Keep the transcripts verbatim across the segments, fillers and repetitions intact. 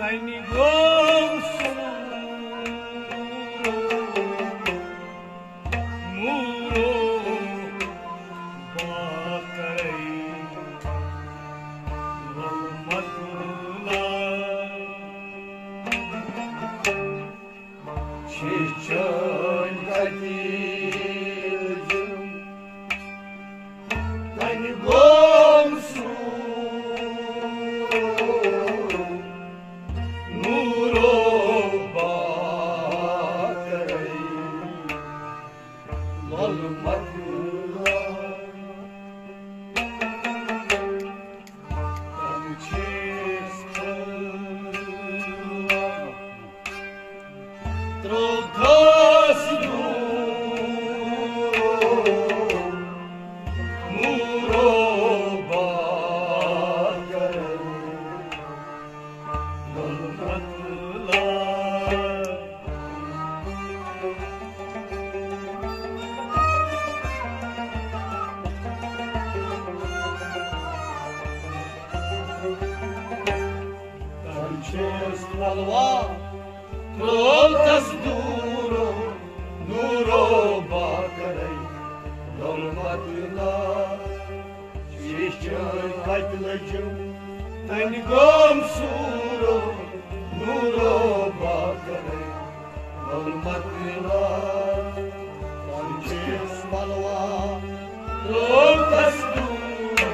تنہِ گوٚو سُہ نوٗرو باقرے ولمت لا۔ شیشن کتیل جم تنہِ گوٚو سُہ نوٗرو باقرے ولمت لا۔ تم چھِ ترٛوو تھس نوٗرو باقرے ولمت لا۔ تم چھِ پلوا ترٛوو تس دوٗرو نوٗرو باقرے ولمت لا۔ شیشن کتہِ لٔجِم تنہِ گوٚو سوٗرو نوٗرو باقرے ولمت لا۔ تم چھِ پلوا ترٛوو تس دوٗرو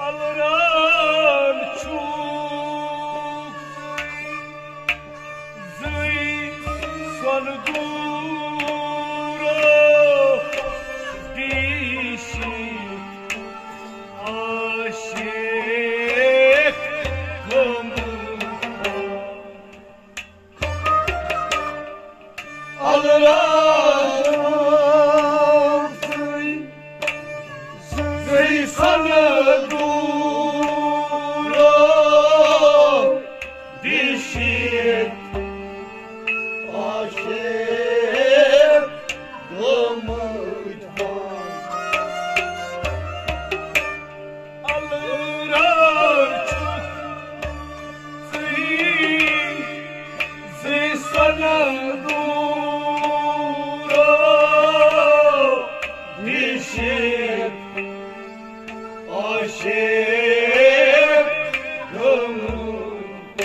الران چھُکھ زٕے سۄنہٕ دوٗرو ڈیٖشی عاشق گوٚمُت۔ الرازٕے زٕے سۄنہٕ دوٗرو دِشہِ عاشق گوٚمُت بنٛد۔ الران چھُکھ زٕے سۄنہٕ دوٗرو دِشہِ عاشق گوٚمُت۔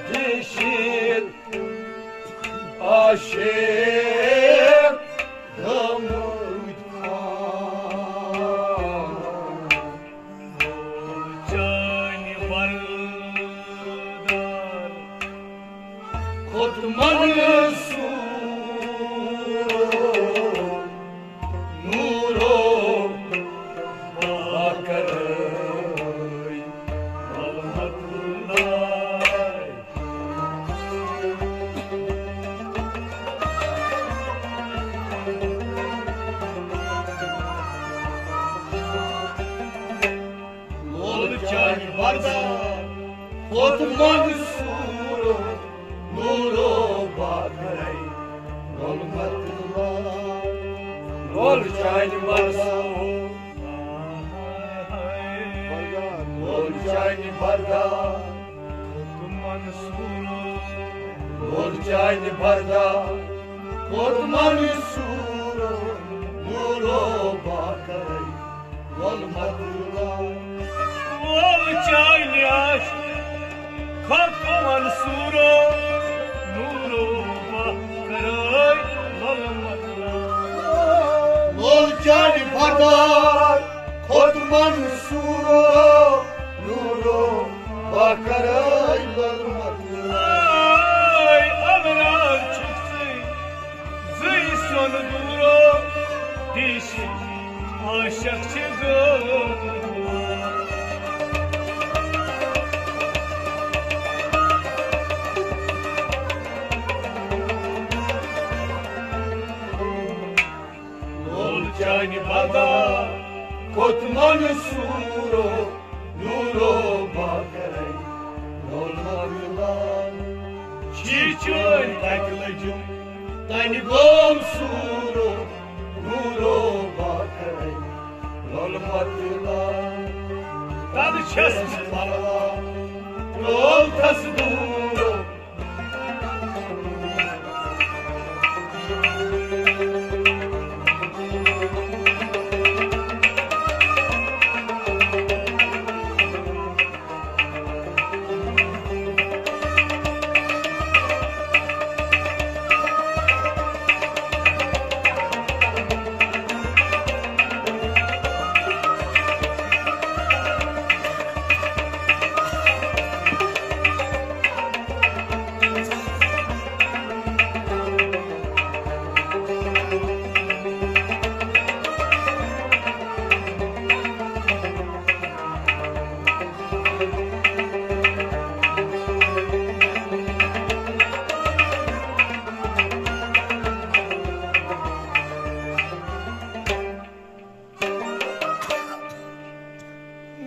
دِشِت عاشق گٔمٕتۍ خان۔ چانہِ وردار کھوٚت منصوٗر نوٗرو باقرے رحمت اللہ۔ لول چانہِ وردار کھوٚت منصوٗر نوٗرو باقرے رحمت اللہ۔ لول چانہِ بردار، لول چانہِ بردار، لول چانہِ بردار، کوٚت منصور، نورو باقرے، لول مطلع۔ لول چانہِ عاشق، کھوٚت منصورو، نورو باقرے، لول مطلع۔ لول چانہِ بردار، کھوٚت منصورو، نورو باقرے، لول مطلع۔ اے ابرار چھُکھ ژٕے، زٕے سۄن دوٗرو، دیٖشِک عاشق چھِ غٲب۔ لول چانہِ بردار، کھوٚت منصورو، نورو باقرے، لول مطلع۔ چھی چٲنۍ کتہِ لٔجِم، تنہِ گوم سوٗرو، نورو باقرے، لول مطلع۔ تنہٕ چھَس نہٕ پرواہ، ترٛووتھَس دوٗرو۔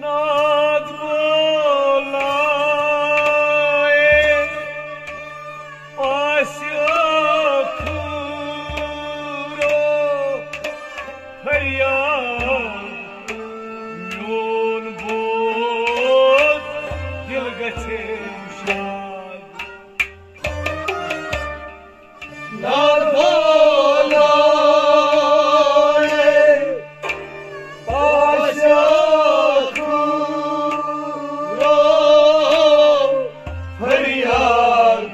ناد بولائے آسہِ ٲخرو فریاد، میون بوز دل گژھِ شاد۔ ناد بولائے آسہِ ٲخرو فریاد،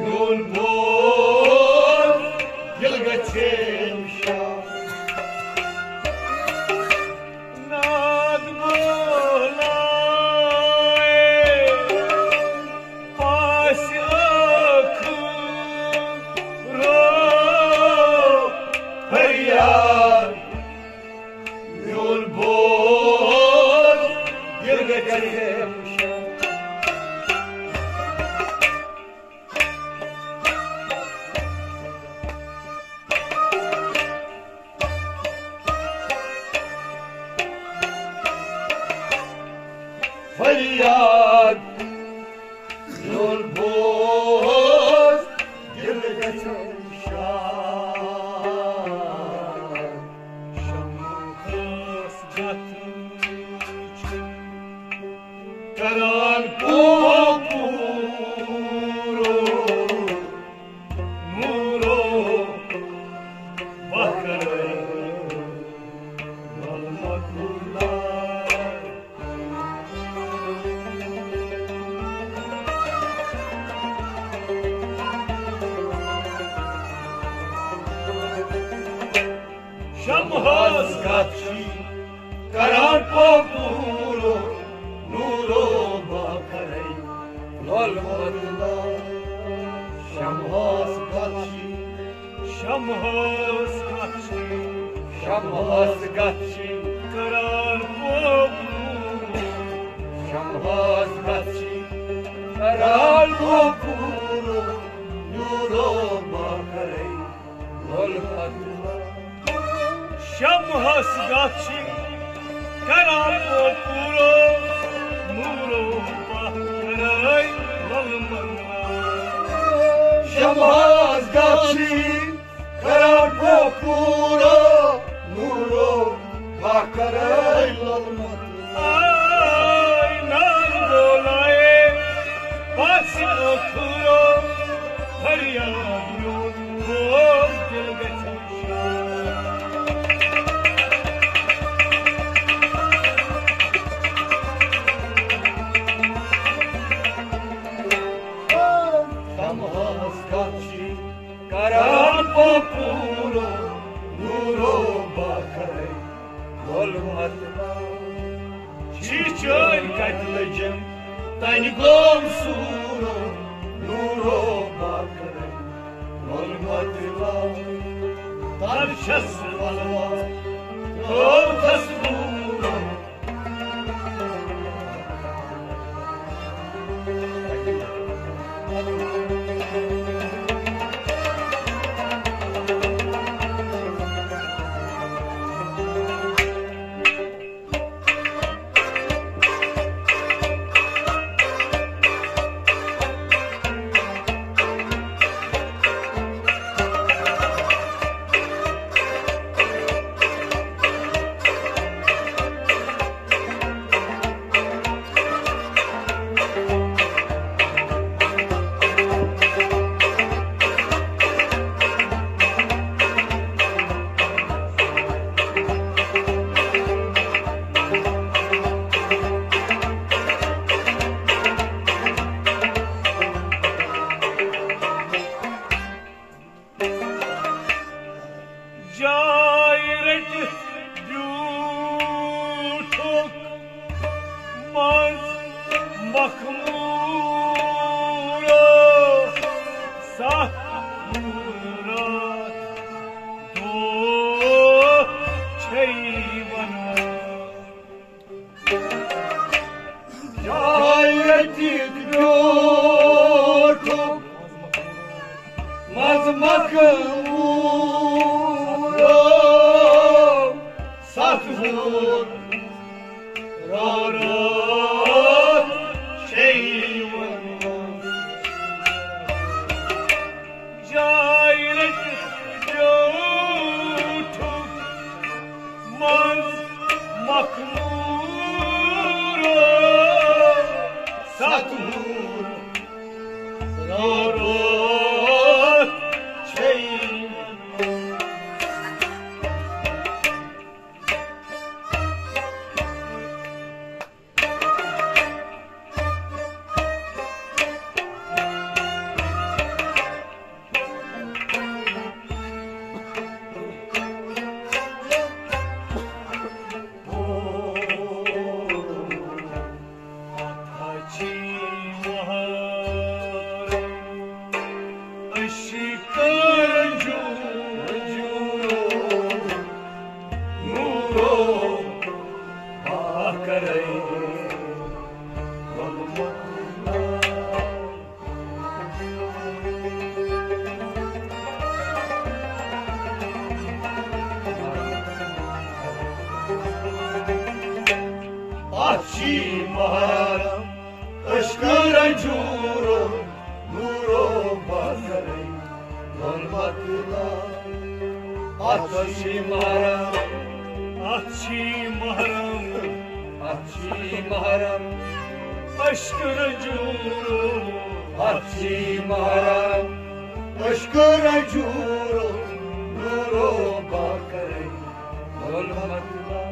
میون بوز دل گژھِ شاد۔ ناد بولائے آسہِ ٲخرو فریاد، میون بوز دل گژھِ شاد۔ فریاد، میون بوز دل گژھِ شاد۔ شمعس گژھِ کران پوپورو، نورو بکر، رحمت اللہ۔ شمعس گژھِ کران پوپورو، نورو بکرے، لول مطلع۔ شمعس گژھِ، شمعس گژھِ، شمعس گژھِ کران پوپورو۔ شمعس گژھِ کران پوپورو، نورو بکرے، لول مطلع۔ شمعس گژھِ کران پوپورو، نورو بکرے، لول مطلع۔ شمعس گژھِ کران پوپورو، پورو نورو باکرے لولمت۔ آے نار بولائے پس ٲخرو فریاد میون گوٚو دل گژھِ شاد۔ تمہس کتھ چھ کران پوپورو نورو باکرے گول مطلب۔ چھ چٲنۍ کتہِ لٔجم تنہِ گوم سورو نورو باکرے گول مطلب۔ تر چھس ولوا تھوتھس بورو۔ جاے رٔٹِتھ بیوٗٹھُکھ منٛز مخموٗرو۔ ستھ راتھ دۄہ چھے ونان۔ جاے رٔٹِتھ بیوٗٹھُکھ منٛز مخموٗرو۔ ستھ وُہُر راتھ چھے ونان۔ جاے رٔٹِتھ بیوٗٹھُکھ منٛز مخموٗرو۔ ستھ وُہُر راتھ چھے ونان۔ اکھ چھی محرم، عشق رنجورو، نورو بکرے، غربت لا۔ اکھ چھی محرم، اکھ چھی محرم، اکھ چھی محرم، عشق رنجورو۔ اکھ چھی محرم، عشق رنجورو، نورو بکرے، غربت لا۔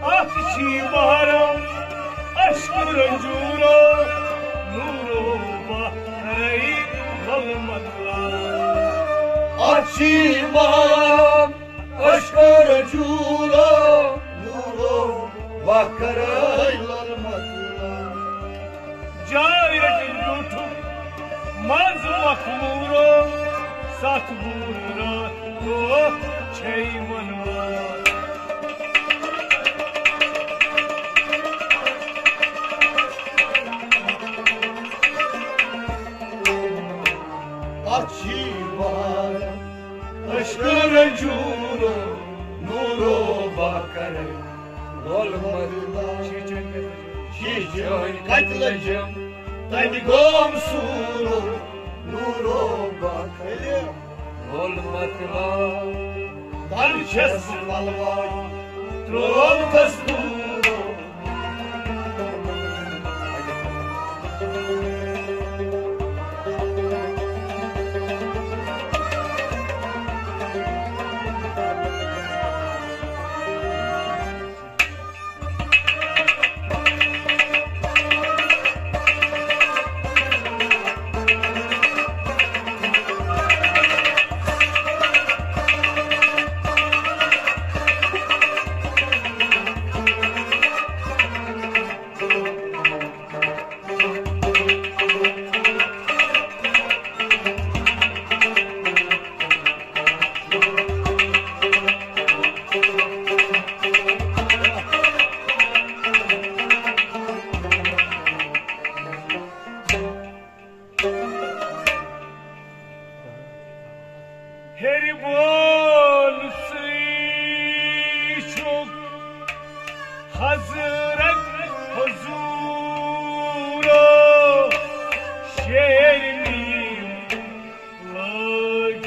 اکھ چھی محرم، عشق رنجورو، نورو بکرے، غربت لا۔ اکھ چھی محرم، عشق رنجورو، نورو بکرے، غربت لا۔ جاے رٔٹِتھ بیوٗٹھُکھ منٛز مخموٗرو، ستھ وُہُر راتھ دۄہ چھے ونان۔ اکھ چھی محرم، عشق رنجورو، نورو بکرے، غربت لا۔ شیٖشہٕ کتہِ لٔجم تنہِ گوم سورو، نورو بکرے۔ گُل مۄکلاو، تَلہٕ چھَس بہٕ پلوَے ترٛوومُت دوٗر۔ ہیٚرِ بۄن ژٕے چھُکھ حضرت حضوٗر شیرنی لٲگِتھ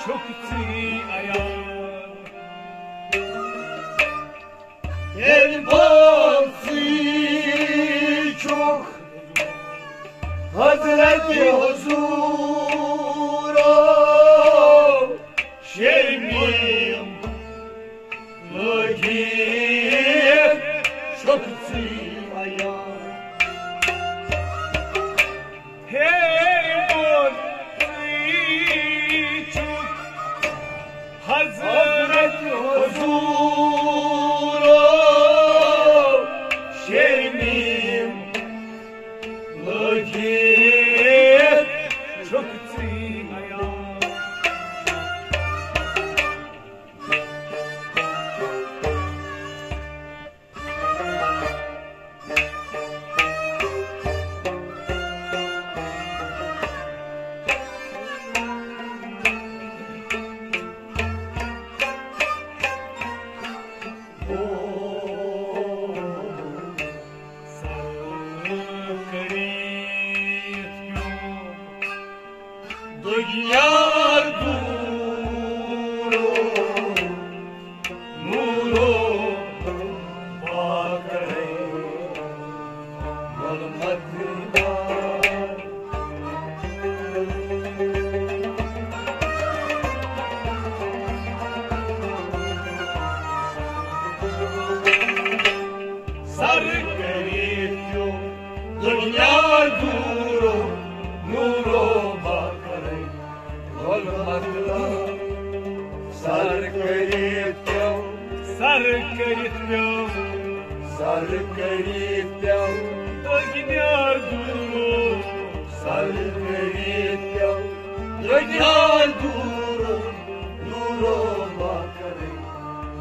چھُکھ ژٕے عیان۔ ییٚلہِ بٲژٕے چھُکھ حضرت حضوٗرو شیرنی لٲگِتھ چھُکھ ژٕے عیان۔ ہے بوزٕے چھُکھ حضرت حضوٗرو شیرنی لٲگِتھ چھُکھ ژٕے عیان۔ دُنیا دوٗرو نوٗرو باقٕے ظلمت دار۔ سر کٔرِتھ پیوٚو دُنیا دوٗرو نوٗرو باقٕے ظلمت دار۔ سر کٔرِتھ پیوٚو، سر کٔرِتھ پیوٚو، سر کٔرِتھ پیوٚو دُنیا دوٗرو۔ سر کٔرِتھ پیوٚو دُنیا دوٗرو نوٗرو باقٕے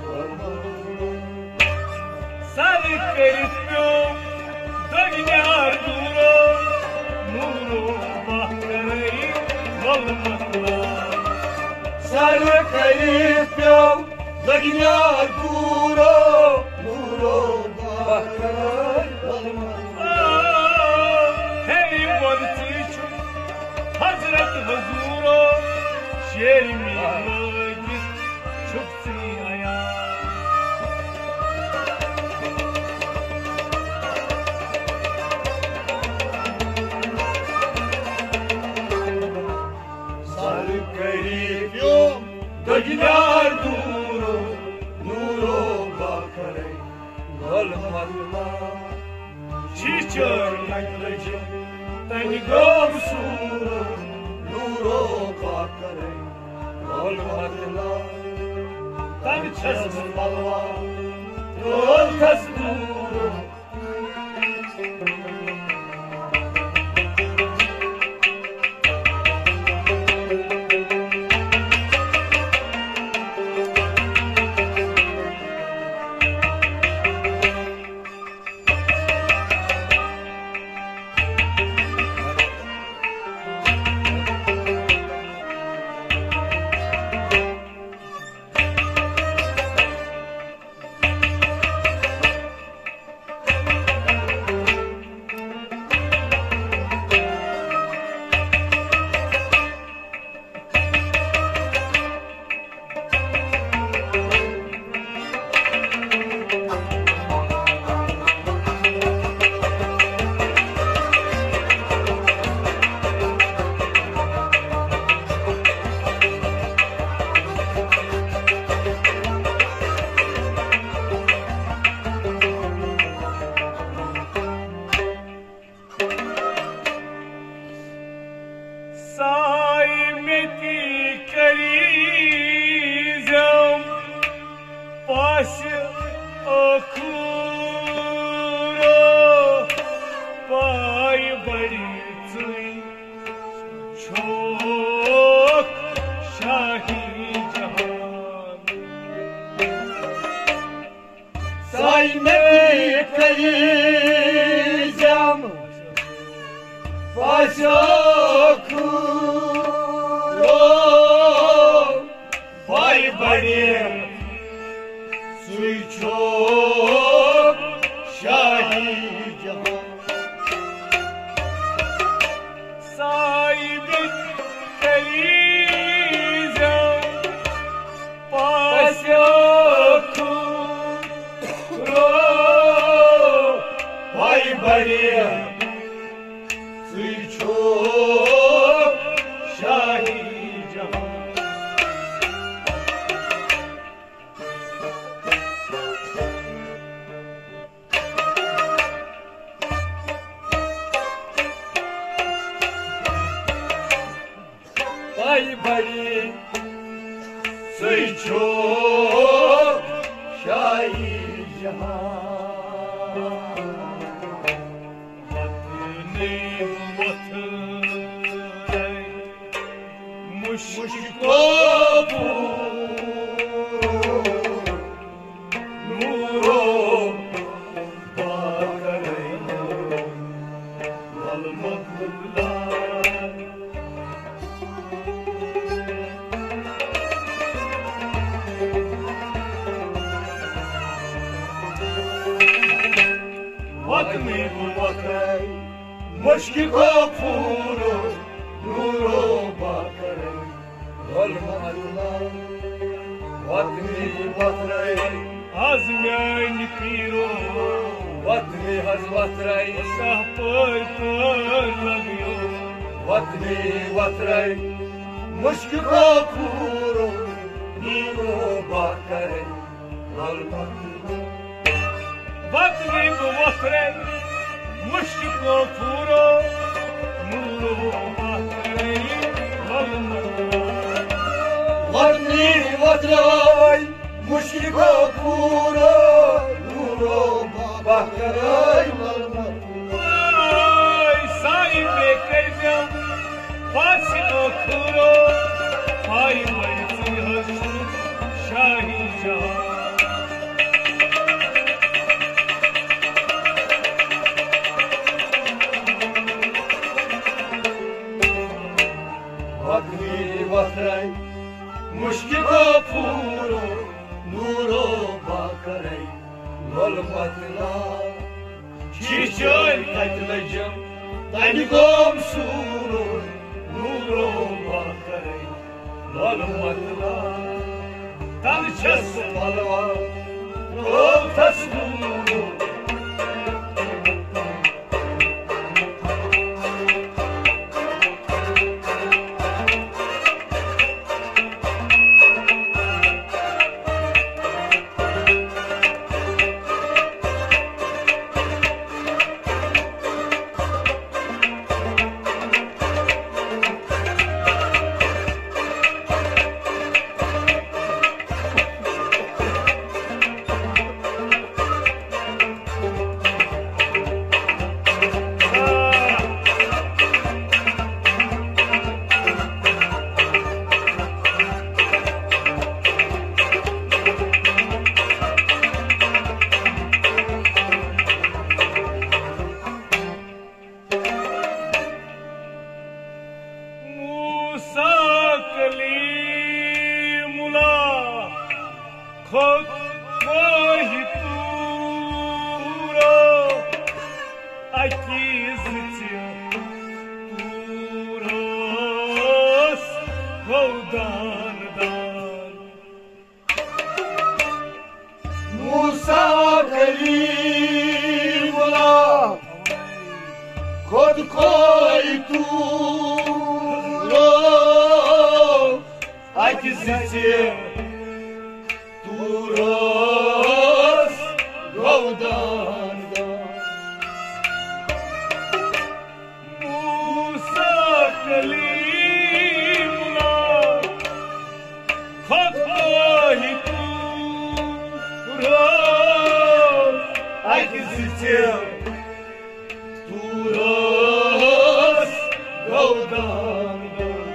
ظلمت دار۔ سر کٔرِتھ پیوٚو دُنیا دوٗرو، نوٗرو باقٕے ظلمت دار۔ سر کٔرِتھ پیوٚو دُنیا دوٗرو، نوٗرو باقٕے ظلمت دار۔ ہے ورژی چھُ حضرت حضوٗرو شیرنی لٲگِتھ چھُکھ ژٕے عیان۔ سر کٔرِتھ پیوٚو دُنیا دوٗرو، نوٗرو باقٕے ظلمت دار۔ چیچر نگلجہِ تنہِ گوٚو سوٗر نوٗرو باقٕے ظلمت دار۔ تنہِ چھَس بہٕ پلوا روزس دوٗر۔ ژٕے چھُکھ شاہی جہان۔ پاے بڑی، ژٕے چھُکھ شاہی جہان۔ وطنٕے وۄتھرَے مُشکو پوٗر، نوٗرو باقرَے ول مقبولا۔ وطنٕے وۄتھرَے مُشکو پوٗر، نوٗرو باقرَے ول مقبولا۔ وطنٕے وۄتھرَے از میانہِ پیٖرو، وطنٕے حظ وۄتھرَے کاہ پٲرۍ پٲرۍ لگیو۔ وطنٕے وۄتھرَے مُشکو پوٗر، نوٗرو باقرَے ول مقبولا۔ وطنٕے وۄتھرَے مُشکو پوٗر، نوٗرو باقرَے ول مقبولا۔ وطنٕے وۄتھرَے مُشکو پوٗر، نوٗرو باقرَے ول مقبولا۔ اے سایہِ مےٚ کٔرۍ زٮ۪و پاسہِ ٲخٕرو، پاے وۄنۍ ژٕ حظ چھُکھ شاہی جہان۔ وطنٕے وۄتھرَے مُشکو پوٗر، نوٗرو باقرَے ول مقبولا۔ چیچٲنۍ کتہِ لٔجم تمہِ گوم سوٗرُن، نوٗرو باقرَے ول مقبولا۔ تلہٕ چھَس پلوا ترٛووتھس نوٗرُن۔ موسیٰ کلیم اللہ کھوٚت کوہِ طورس، اَکی زٕ ژِ طورس گوٚو دان دان۔ موسیٰ کلیم اللہ کھوٚت کوہِ طور، اَکہِ زٕ ژِ طورس گوٚو دان دان۔ موسیٰ کلیم اللہ کھوٚت کوہِ طور، اَکہِ زٕ ژِ طورس گوٚو دان دان۔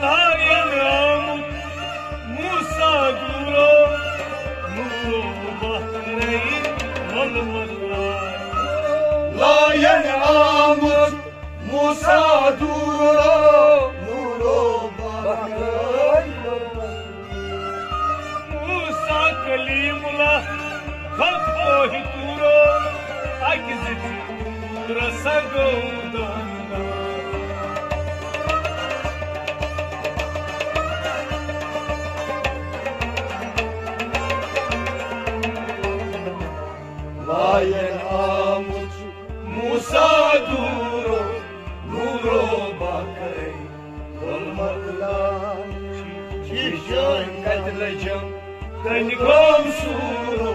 لایَن آمُت موسیٰ دوٗرو، نوٗرو بکرے لۄلمت لال۔ لایَن آمُت موسیٰ دوٗرو، نوٗرو بکرے۔ موسیٰ کلیم اللہ کھوٚت کوہِ طورو، اکہِ زٕ رسا گوٚو دانہٕ۔ لایَن آمُت موسیٰ دوٗرو، نوٗرو بکرے لۄلمت لال۔ شیٖشہٕ جان کتہِ لٔجم، تٔمۍ گوٚو سوٗرو،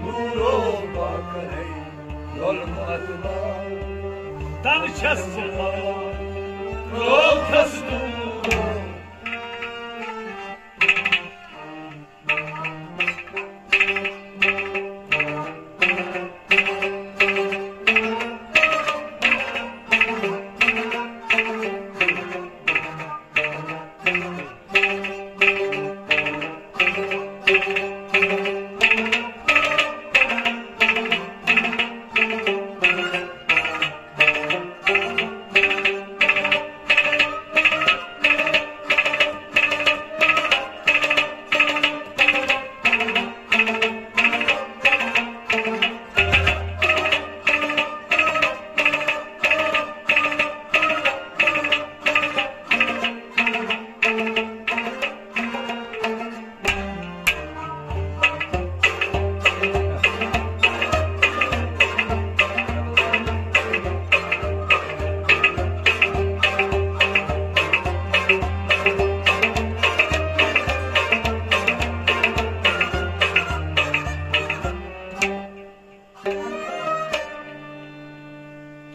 نوٗرو بکرے لۄلمت لال۔ تن چھس بہٕ پاوان، ترٛووتھس دوٗرو۔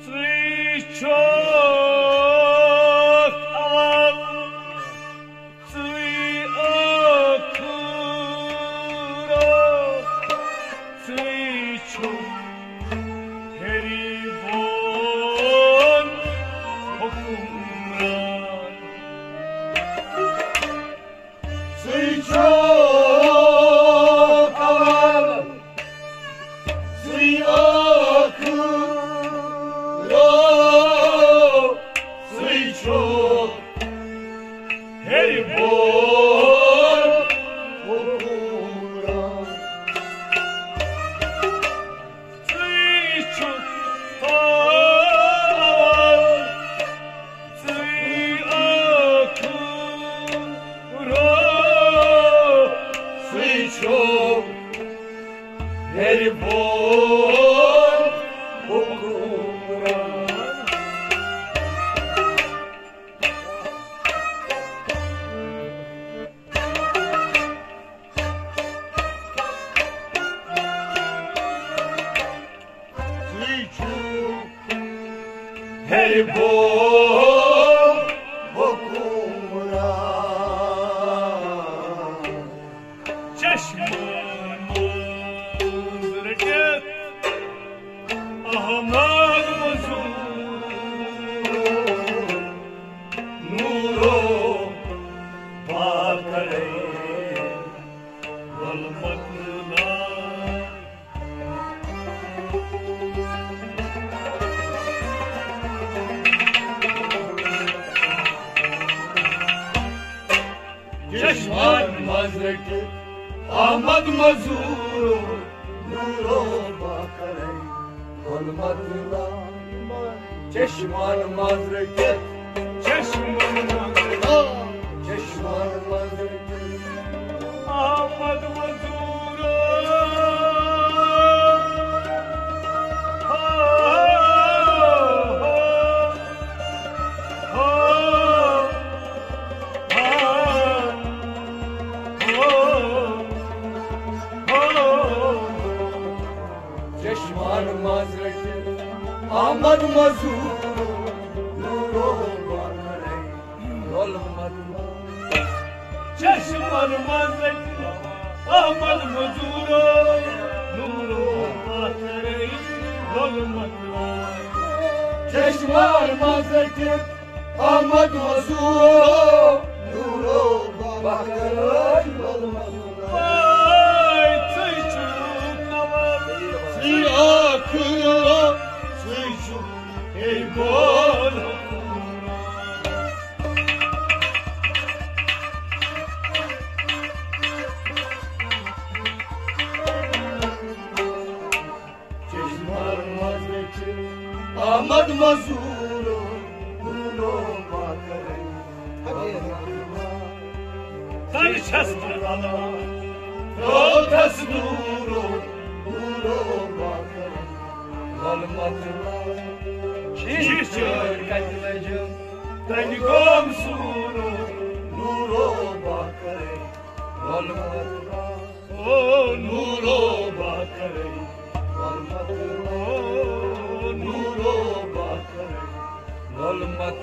ژٕے چھُکھ اول، ژٕے ٲخٕر، ژٕے چھُکھ ہیٚرِ بۄن حُکمران۔ ژٕے چھُکھ اول، ژٕے ٲخٕر، ژٕے چھُکھ ہیٚرِ بۄن حُکمران۔ ژٕے چھُکھ اول، ژٕے ٲخٕر، ژٕے چھُکھ ہیٚرِ بۄن حُکمران۔ ژٕے چھُکھ ہیٚرِ بۄن حُکمران۔ چشمن منٛز رٔٹِتھ احمد مزور، نورو باقرے ظلمت لا۔ چشمن منٛز رٔٹِتھ احمد مزور، نورو باقرے ظلمت لا۔ چشمن منٛز رٔٹِتھ، چشمن منٛز، چشمن منٛز رٔٹِتھ احمد مزور۔ چشمن منٛز رٔٹِتھ احمد مزور، نورو باقرے ظلمت لا۔ چشمن منٛز رٔٹِتھ احمد مزور، نورو باقرے ظلمت لا۔ چشمن منٛز رٔٹِتھ احمد مزورو، نورو بکر، ولمت۔ پاے ژٕے چھُکھ نواب، ژٕے آخر، ژٕے چھُکھ اے بول۔ چشمہ مزے چھِ احمد مزورو، نورو بکر۔ تَے چھَس بہٕ علم، ترٛوو تھَس نورو، نورو بکر۔ ولمت شیٖش چٲرۍ کَتہِ لٔجِم، تَنہِ گوم سورو، نورو بکر۔ ولمت او نورو بکر، ولمت او نورو بکر، ولمت۔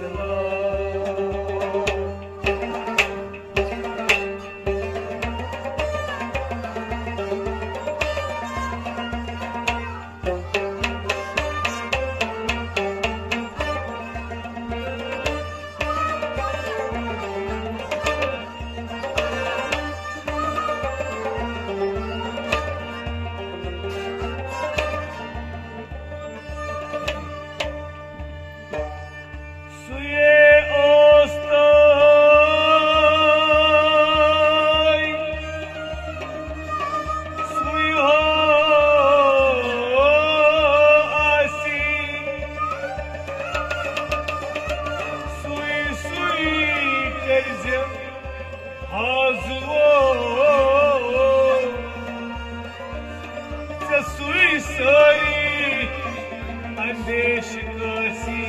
سُے اوس تہٕ سُے ہو آسی، سُے سُے کٔرزِ حظ وو۔ ژےٚ سُے سٲری اندیشہٕ کٲسی۔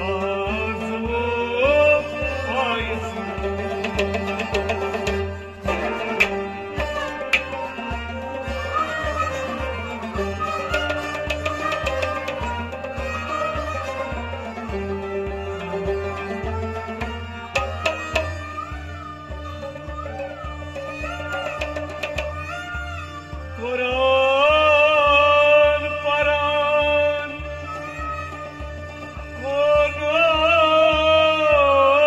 آز ووت پایہِ ژٕ۔ قرآن پران کون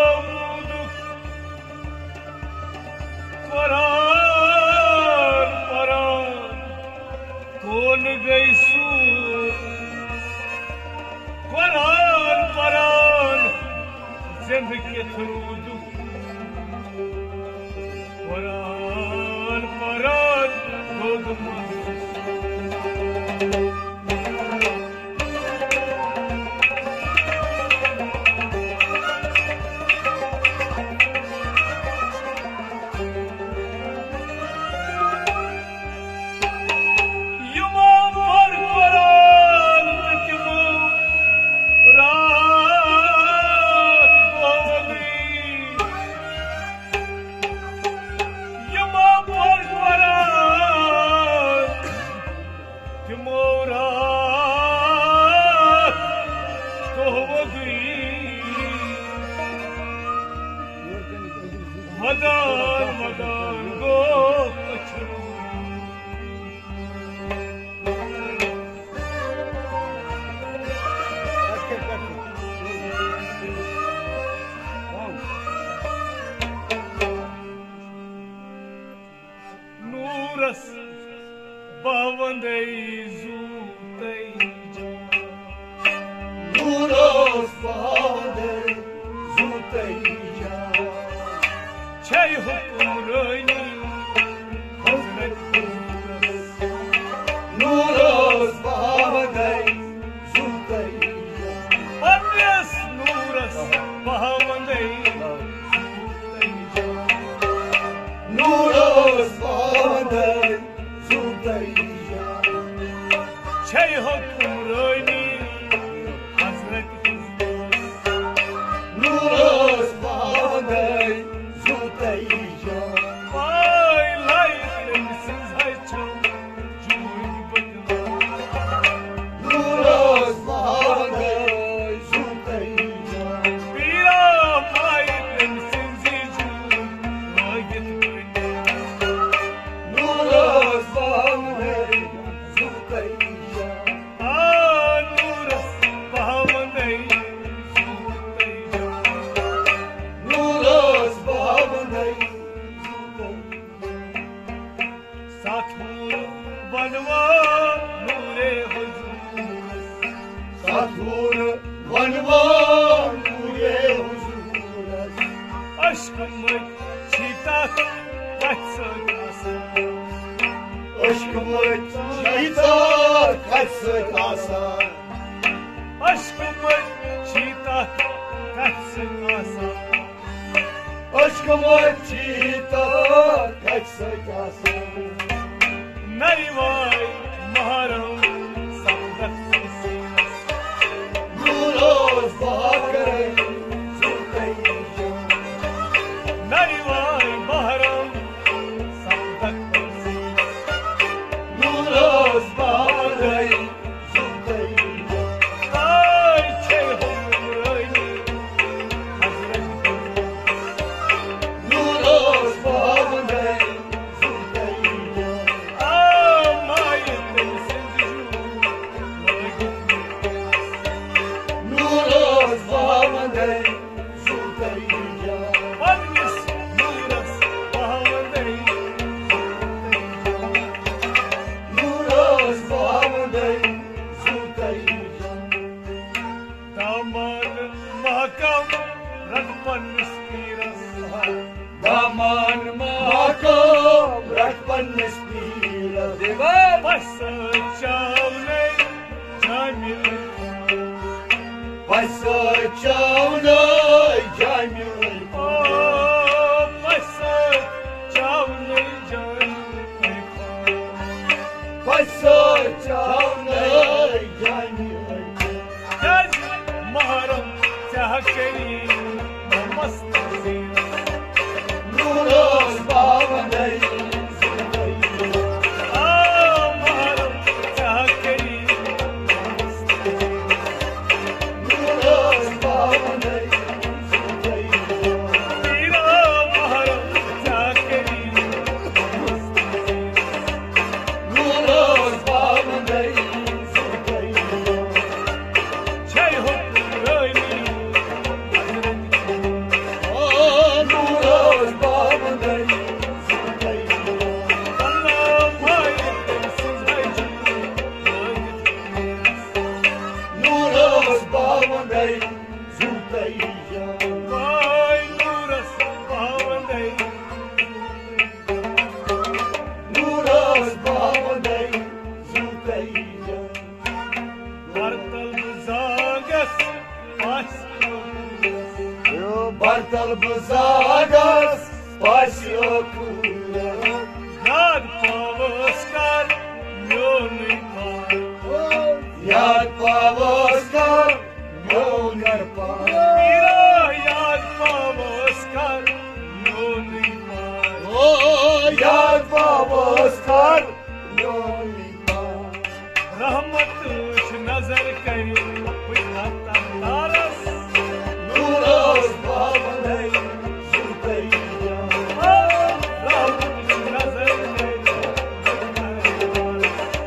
آمودُک، قرآن پران کون گٔے سوٗر، قرآن پران زِندٕ کِتھ روٗدُکھ۔ قرآن پران گوٚو منظور۔ یِمو پوٚر قرآن تہٕ تِمو راتھ دۄہ ووٚنُے۔ یِمو پوٚر قرآن تِمو راتھ دۄہ ووٚنُے۔ ودان ودان گوٚو پٔچھُن۔ نورس باوندے زوٗ تَے جان۔ نورس باوندے زوٗ تَے جان۔ چھے حکمرٲنی حضرت نورس۔ نورس باوندے زوٗ تَے جان۔ پننِس نورس باوندے زوٗ تَے جان۔ نورس باوندے زوٗ تَے جان۔ چھے حکمرٲنی حضرت نورس باوندے زوٗ تَے جان۔ پاے لایہِ تٔمۍ سٕنٛز ہَچھو جوٗنۍ بٔتلہٕ۔ نورس باوندے زوٗ تَے جان۔ پیٖرا پاے تٔمۍ سٕنٛزِ جوٗنۍ لٲگِتھ بٔتلہٕ۔ نورس باوندے زوٗ تَے جان۔ حضور ونوان گویے حضورس۔ عشق مٔتۍ چھی تتھ کتھِ سۭتۍ آسان۔ عشق مٔتۍ چھی تتھ کتھِ سۭتۍ آسان۔ عشق مٔتۍ چھی تتھ کتھِ سۭتۍ آسان۔ عشق مٔتۍ چھی تتھ کتھِ سۭتۍ آسان۔ نَرِ واے محرم سپدکھ ژٕ سیٖنس۔ نوٗر اوس باقرے زُلفے جان۔ نَرِ واے محرم سپدکھ ژٕ سیٖنس۔ نوٗر اوس باقرے زُلفے جان۔ آے چھے حُکمرٲنی حضرت نوٗر اوس پاوندے زُلفے جان۔ آ مایہِ تٔمۍ سٕنٛدِ ہیوٗ لٲگِتھ نوٗر اوس پاوندے زُلفے جان۔ پننِس نوٗرس پاوندے زُلفے جان۔ نوٗر اوس پاوندے زُلفے جان۔ دامان محکم رٹ پننِس پیٖرس۔ دامان محکم رٹ پننِس پیٖرس۔ پسہٕ چاونَے جامِ عرفان۔ پسہٕ چاونَے جامِ عرفان۔ او پسہٕ چاونَے جامِ عرفان۔ پسہٕ چاونَے جامِ عرفان۔ کیازِ محرم ژےٚ ہا کٔری مست زیٖنس۔ نوٗر اوس پاوندے زُلفے۔ آ محرم ژےٚ ہا کٔری مست زیٖنس۔ نوٗر اوس پاوندے زُلفے۔ پیٖرا محرم ژےٚ ہا کٔری مست زیٖنس۔ نوٗر اوس پاوندے زُلفے۔ چھے حُکمرٲنی حضرت۔ آ، نوٗر اوس پاوندے زُلفے۔ اللہ مایہِ تٔمۍ سٕنٛز حجی لٲگِتھ پیٖرس۔ نوٗر اوس پاوندے زُلفے جان۔ واے نوٗرس پاوندے۔ نوٗر اوس پاوندے زُلفے جان۔ برتل بہٕ زاگس آسہِ۔ برتل بہٕ زاگس آسہِ ٲخٕر۔ یاد پاوس کر میونُے پان۔ یاد پاوس کر میون عرفان۔ پیٖرا یاد پاوس کر میونُے پان۔ او یاد پاوس کر میونُے پان۔ رحمت وٕچھ نظر کٔرِتھ پھٕٹۍ اَتھ تَتھ تارَس۔ نوٗر اوس پاوندے زُلفے جان۔ رحمت وٕچھ نظر کٔرِتھ پھٕٹۍ اَتھ تَتھ تارَس۔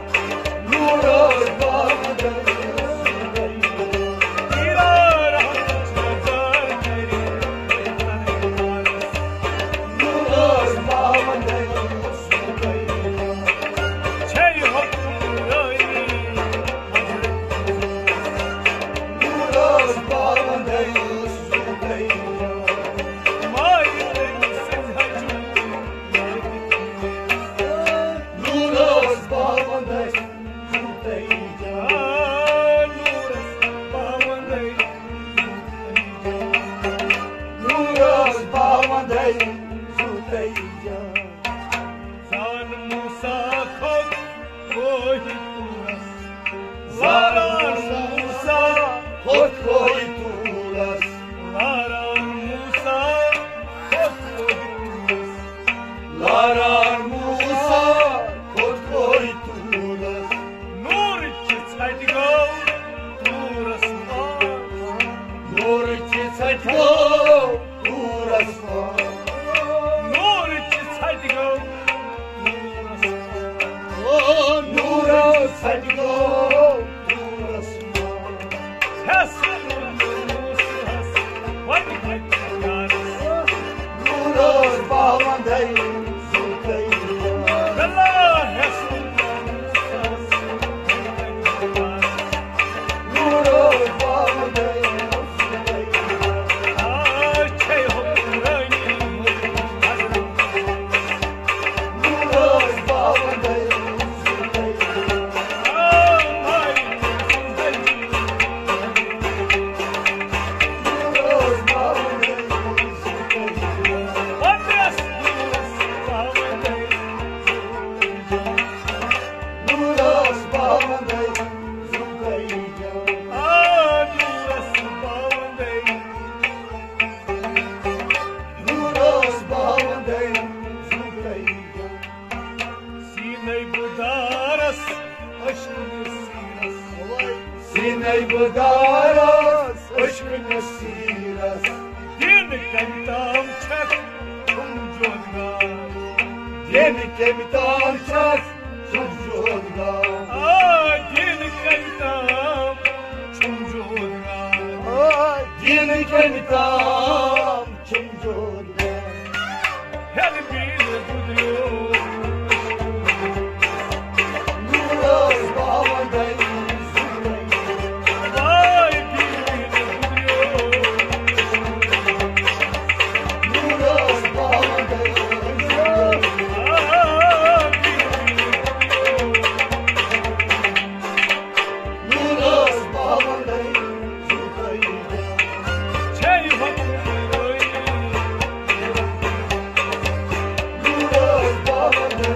نوٗر اوس پاوندے زُلفے جان۔ پیٖرا رحمت وٕچھ نظر کٔرِتھ پھٕٹۍ اَتھ تَتھ تارَس۔ نوٗر اوس پاوندے چھے حُکمرٲنی حضرت۔ نوٗر اوس پاوندے زُلفے جان۔ مایہِ تٔمۍ سٕنٛز حجی لٲگِتھ پیٖرس۔ نوٗر اوس پاوندے زُلفے جان۔ نوٗرس پاوندے زُلفے جان۔ نوٗر اوس پاوندے زُلفے جان۔ زان موسیٰ کھوٚت کوہِ طورس۔ زان موسیٰ کھوٚت کوہِ طورس۔ لاران موسیٰ کھوٚت کوہِ طورس۔ لاران موسیٰ کھوٚت کوہِ طورس۔ نوٗرٕچ ژھٹہِ گوٚو طورس پار۔ نوٗرٕچ ژھٹہِ گوٚو طورس پار۔ نوٗرٕچ ژھٹہِ گوٚو طورس پار۔ او نوٗرٕچ ژھٹہِ گوٚو طورس پار۔ ہٮ۪س موسیٰ ہس وۄنۍ کتہِ یارس۔ نوٗر اوس پاوندے زُلفے۔ اللہ ہٮ۪س موسیٰ ہس وۄنۍ کتہِ یارس۔ نوٗر دین کمہِ تام چھس چھُم جوت گام۔ آ، دین کمہِ تام چھُم جوت گام۔ آ، دین کمہِ تام چھُم جوت گام۔ ہیٚلہِ بیٖنہٕ گُدریو۔ نوٗرس باوندَے زُرَے۔ آے بیٖنہٕ گُدریو۔ نوٗرس باوندَے زُرَے۔ آ، بیٖنہٕ گُدریو۔ نوٗرس باوندَے زُرَے۔ چھے حکمرٲنی۔ نوٗرس باوندَے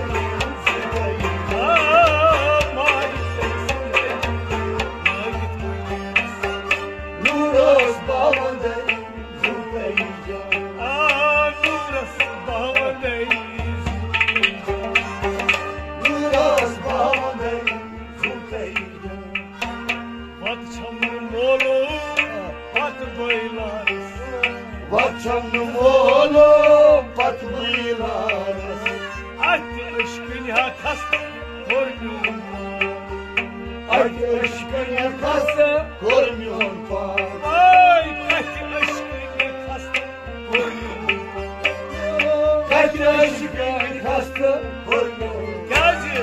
زُرَے۔ آ، مالِک تٔمۍ سٕنٛدِ لٲگِتھ وٲنِس۔ نوٗرس باوندَے زُرَے۔ آ، نوٗرس باوندَے زُرَے۔ نوٗرس باوندَے زُرَے۔ پتہٕ چھم نہٕ مولوٗم، پتہٕ بٲیلارس۔ پتہٕ چھم نہٕ مولوٗم، پتہٕ بٲیلارس۔ اتھ عشقہٕ نِہا کھست کوٚر میون پان۔ اتھ عشقہٕ نِہا کھست کوٚر میون پان۔ آے، اتھ عشقہٕ نِہا کھست کتہِ ٲسۍ گٔمٕتۍ خستہٕ؟ کیٛازِ؟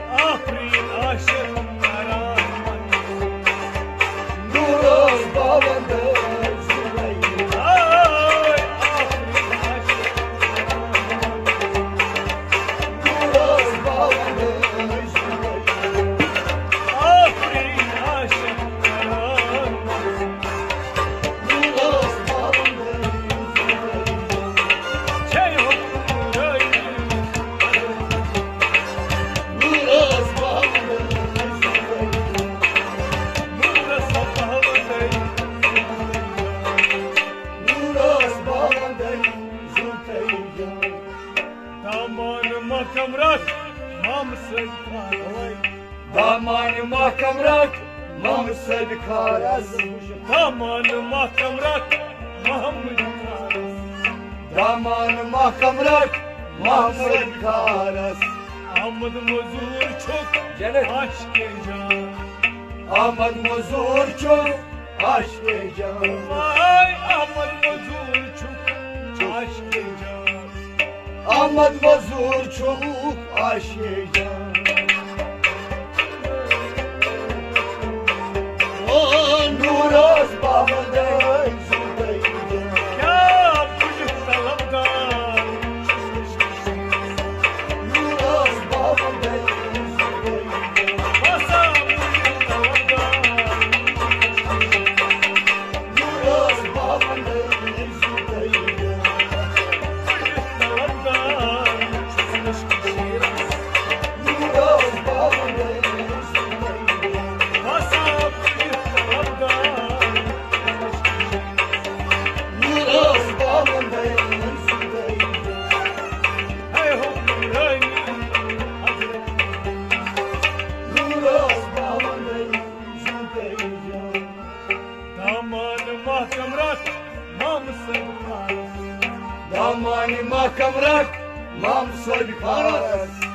آفریٖن عاشق قرار منٛد۔ نوٗرس باوندَے زُرَے۔ آے، آفریٖن عاشق قرار منٛد۔ نوٗرس باوندَے زُرَے۔ آفریٖن عاشق قرار منٛد۔ دامان محکم رکھ، مامہٕ سٕنٛدۍ کارَس۔ دامان محکم رکھ، مامہٕ سٕنٛدۍ کارَس۔ دامان محکم رکھ، محمد کارَس۔ دامان محکم رکھ، محمد سٕنٛدۍ کارَس۔ احمد مزور چھُکھ جنت۔ عاشقِ جان۔ احمد مزور چھُکھ عاشقِ جان۔ آے احمد مزور چھُکھ عاشقِ جان۔ احمد مزور چھُکھ عاشقِ جان۔ او نوٗرس باوندَے زُرَے۔ کیٛاہ بہٕ چھُس طلبگار۔ نوٗرس باوندَے زُرَے۔ بسا بہٕ چھُس طلبگار۔ نوٗرس باوندَے زُرَے۔ بہٕ چھُس طلبگار۔ نوٗرس باوندَے زُرَے۔ بسا بہٕ چھُس طلبگار۔ نوٗرس باوندَے زُرَے۔ ہے حکمرٲنی حضرت۔ نوٗرس باوندَے زُرَے۔ دامان محکم رکھ، مامہٕ سٕنٛدۍ کارَس۔ دامان محکم رکھ، مامہٕ سٕنٛدۍ کارَس۔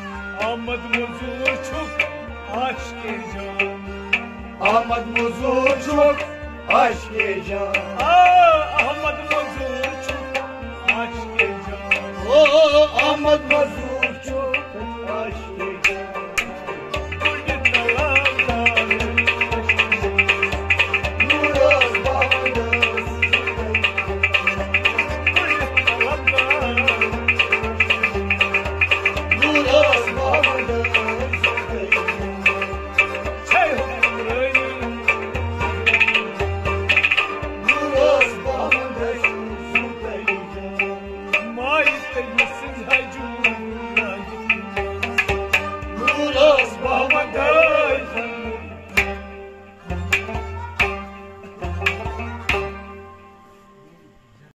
احمد مزور چھُکھ عاشقِ جان۔ احمد مزور چھُکھ عاشقِ جان۔ آ، احمد مزور چھُکھ عاشقِ جان۔ او، احمد مزور چھُکھ عاشقِ جان۔ ماے تٔمۍ سٕنٛز حجوٗ۔